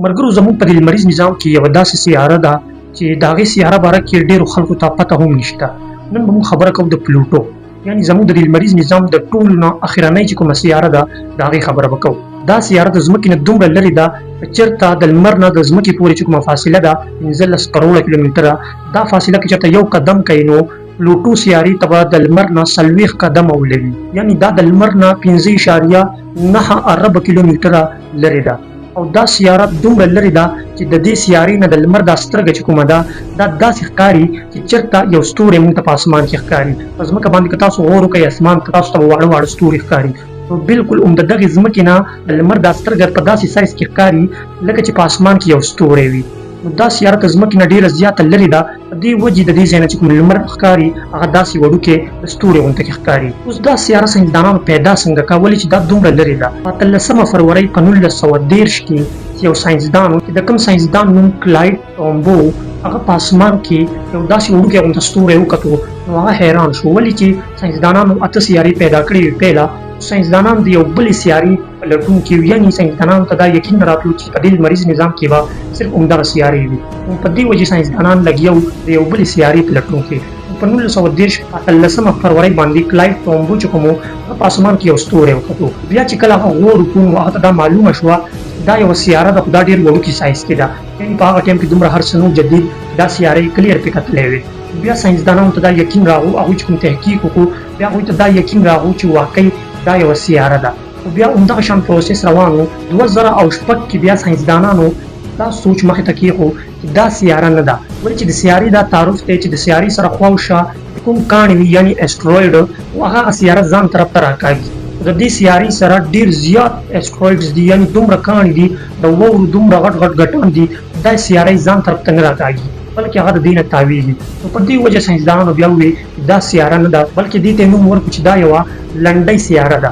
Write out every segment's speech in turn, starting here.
ملګرو، زموږ په دې لمریز نظام کې یوه داسې سیاره ده چې د هغې سیاره باره کې ډېرو خلکو ته پته هم نشته. نن به موږ خبره کوو د پلوټو، یعنی زموږ د دې لمریز نظام د ټولو نه اخرنۍ چې کومه سیاره ده، د هغې خبره به کوو. دا سیاره د ځمکې نه دومره لرې ده که چېرته د لمر نه د ځمکې پورې چې کومه فاصله ده، 15 کروړه کیلومتره، دا فاصله که چېرته یو قدم کوي، نو پلوټو سیارې ته به د لمر نه 40 قدمه ولوي، یعنی دا د لمر نه 5.9 اربه کیلومتره لرې ده. او دا سیاره دومره لرې ده چې د دې سیارې نه د لمر دا سترګه چې کومه ده، دا داسې ښکاري چې چېرته یو ستوری موږ ته په اسمان کې ښکاري. په ځمکه باندې که تاسو غور وکړئ، اسمان ته تاسو ته به واړه واړه ستوري ښکاري، نو بالکل هم د دغې ځمکې نه د لمر دا سترګه په داسې سایز کې ښکاري لکه چې په اسمان کې یو ستوری وي. نو دا سیاره د ځمکې نه ډېره زیاته لرې ده، په دې وجې د دې ځای نه چې کوم لمر ښکاري، هغه داسې وړوکی د ستوري غونته کې ښکاري. اوس دا سیاره ساینسدانانو پیدا څنګه کړه، ولې چې دا دومره لرې ده؟ په 18 فرورۍ په 1930 کې یو ساینسدان و چې د کوم ساینسدان نوم کلایډ ټومبو، هغه په اسمان کې یو داسې وړوکی غونته ستوری وکتو، نو هغه حیران شو. ولې چې ساینسدانانو اته سیارې پیدا کړې وې پیله، ساینسدانان د یو بلې سیارې په لټون کې وو، یعنی ساینسدانانو ته دا یقین نه راتلو چې په دې لمریز نظام کې به صرف همدغه سیارې وي. نو په دې وجې ساینسدانان لګیا وو د یو بلې سیارې په لټون کې. په 1930 18 فرورۍ باندې کلایډ ټومبو چې کوم و، هغه په اسمان کې یو ستوری وکتو. بیا چې کله هغه غور وکړو، نو هغه ته دا معلومه شوه دا یوه سیاره ده، خو دا ډېر وړوکي سایز کې ده، یعنی په هغه ټایم کې دومره هر څه نو جدید، دا سیاره یې کلیر پې کتلی وي. بیا ساینسدانانو ته دا یقین راغو، هغوی چې کوم تحقیق وکړو، بیا هغوی ته دا یقین راغو چې واقعي دا یوه سیاره ده. خو بیا همدغه شان پروسس روان و. 2006 کې بیا ساینسدانانو دا سوچ مخې ته کېښو چې دا سیاره نه ده، ولې چې د سیارې دا تعارف دی چې د سیارې سره خواوشا کوم کاڼي وي، یعنی اسټرویډ، او هغه سیاره ځان طرف ته راکاږي. د دې سیارې سره ډیر زیات اسټرویډز دي، یعنی دومره کاڼي دي، د واورو دومره غټ غټ غټان دي، دا سیاره ځان طرف ته نه راکاږي، بلکې هغه د دې نه تاویږي. نو په دې وجه ساینسدانانو بیا وویل چې دا سیاره نه ده، بلکې دې ته نوم ورکړو چې دا یوه لنډۍ سیاره ده.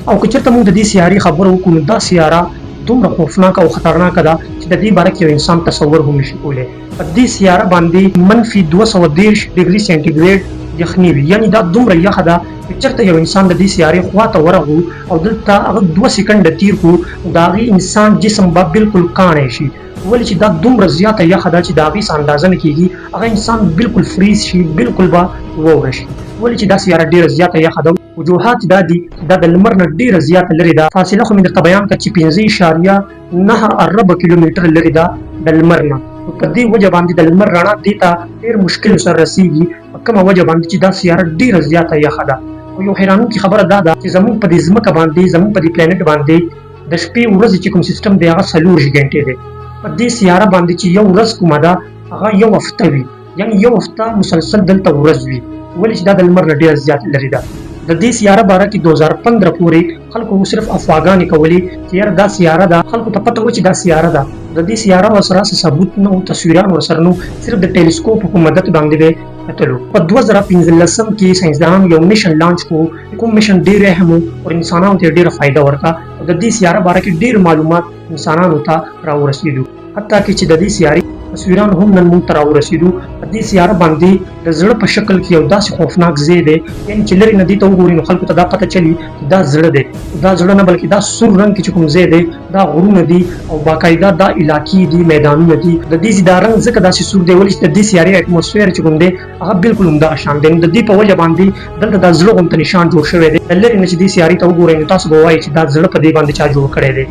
او که چېرته موږ د دې سیارې خبره وکړو، نو دا سیاره دومره خوفناکه او خطرناکه ده چې د دې باره کې یو انسان تصور هم نشي کولی. په دې سیاره باندې -230 ډګري سانټي ګریډ یخني وي، یعنی دا دومره یخه ده چې چېرته یو انسان د دې سیارې خواته ورغو او دلته هغه 2 سیکنډه تیر کړو، د هغې انسان جسم به بالکل کاڼی شي. ولې چې دا دومره زیاته یخه ده چې د هغې څه اندازه نه کېږي، هغه انسان بالکل فریز شي، بالکل به واوره شي. ولې چې دا سیاره ډېره زیاته یخه ده. وجوهات دا دي چې دا د لمر نه ډېره زیاته لرې ده. فاصله خو مې درته بیان کړه چې 5.9 اربه کیلومتر لرې ده د لمر نه. نو په دې وجه باندې د لمر رڼا دې ته ډېر مشکل سره رسیږي، په کومه وجه باندې چې دا سیاره ډېره زیاته یخه ده. او یو حیرانونکې خبره دا ده چې زموږ په دې ځمکه باندې، زموږ په دې پلانټ باندې د شپې ورځې چې کوم سیستم دی، هغه 24 ګنټې دی. په دې سیاره باندې چې یو ورځ کومه ده، هغه یو هفته وي، یعنی یو هفته مسلسل دلته ورځ وي، ولې چې دا د لمر نه ډېره زیاته لرې ده. د دې سیاره باره کې 2015 پورې خلکو صرف افواګانې کولې چې یاره دا سیاره ده. خلکو ته پته وه چې دا سیاره ده، د دې سیاره ورسره څه ثبوت نه و، تصویران ورسره نه وو، صرف د ټیلیسکوپ په مدد باندې به کتلو. په 2015 کې ساینسدانانو یو میشن لانچ کړو، کوم میشن ډېر اهم و او انسانانو ته ډېره فایده ورکړه، او د دې سیاره باره کې ډېر معلومات انسانانو ته راورسېدو، حتی کې چې د دې سیارې تصویران هم نن موږ ته راورسېدو. په دې سیاره باندې د زړه په شکل کې یو داسې خوفناک ځای دی، یعنی چې لرې نه دې ته وګوري، نو خلکو ته دا پته چلي چې دا زړه دی. دا زړه نه، بلکې دا سور رنګ کې چې کوم ځای دی، دا غرونه دي او باقاعده دا علاقې دي، میدانونه دي. د دې ځای دا رنګ ځکه داسې سور دی، ولې چې د دې سیارې اټموسفیر چې کوم دی، هغه بالکل همدغه شان دی. نو د دې په وجه باندې دلته دا زړه غونته نشان جوړ شوی دی. د لرې نه چې دې سیارې ته وګورئ، نو تاسو به وایئ چې دا زړه په دې باندې چا جوړ کړی دی.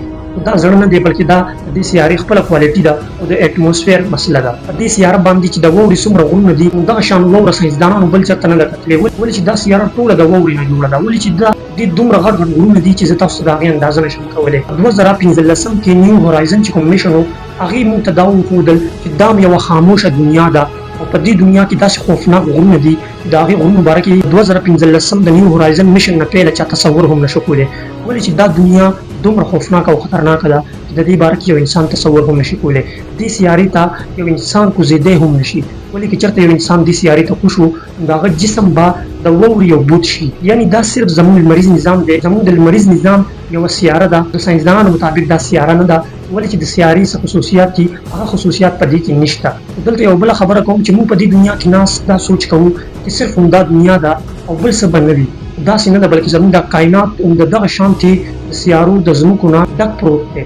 دا زړه نه دی، بلکې دا د دې سیارې خپله کوالټي ده او د اټموسفیر مسله ده. په دې سیاره باندې چې د واورې څومره غرونه دي، نو دغه شان واوره ساینسدانانو بل چېرته نه ده کتلې، ولې چې دا سیاره ټوله د واورې نه جوړه ده. ولې چې دا دې دومره غټ غټ غرونه دي چې زه تاسو ته د هغې اندازه نه شم کولی. 2015 کې نیو هورایزن چې کوم میشن و، هغې موږ ته دا وښودل چې دا هم یوه خاموشه دنیا ده او په دې دنیا کې داسې خوفناک غرونه دي چې د هغې غرونو باره کې 2015 د نیو هورایزن میشن نه پیله چا تصور هم نشو کولی، ولې چې دا دنیا دومره خوفناکه او خطرناکه ده چې د دې باره کې یو انسان تصور هم نشي کولی. دې سیارې ته یو انسان کوزېدی هم نشي، ولې که چېرته یو انسان دې سیارې ته کوز شو، نو د هغه جسم به د واورې یو بوت شي. یعنی دا صرف زموږ لمریز نظام دی، زموږ د لمریز نظام یوه سیاره ده. د ساینسدانانو مطابق دا سیاره نه ده، ولې چې د سیارې څه خصوصیات دي، هغه خصوصیات په دې کې نشته. دلته یو بله خبره کوم چې موږ په دې دنیا کې ناست دا سوچ کوو چې صرف همدا دنیا ده او بل څه به نه وي. داسې نه ده، بلکې زموږ دا کائنات هم د دغه شانتې د سیارو د ځمکو نه ډک پروت دی.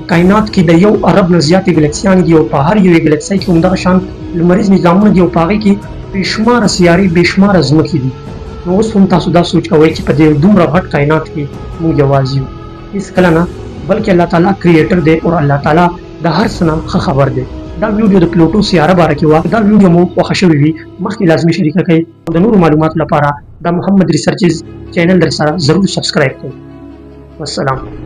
په کائنات کې د یو ارب نه زیاتې ګلکسیانې دي او په هر یوې ګلکسۍ کې همدغه شان لمریز نظامونه دي او په هغې کې بې شماره سیارې، بې شماره ځمکې دي. نو اوس هم تاسو دا سوچ کوئ چې په دې دومره غټ کائنات کې موږ یوازې یو؟ هیڅکله نه، بلکې الله تعالی کریټر دی او الله تعالی د هر څه نه ښه خبر دی. دا ویډیو د پلوټو سیاره باره کې وه. که دا ویډیو مو خوښه شوې وي، مخکې لازمي شریکه کړئ او د نورو معلوماتو لپاره د محمد ریسرچز چینل در سره ضرور سبسکرایب کړئ. والسلام.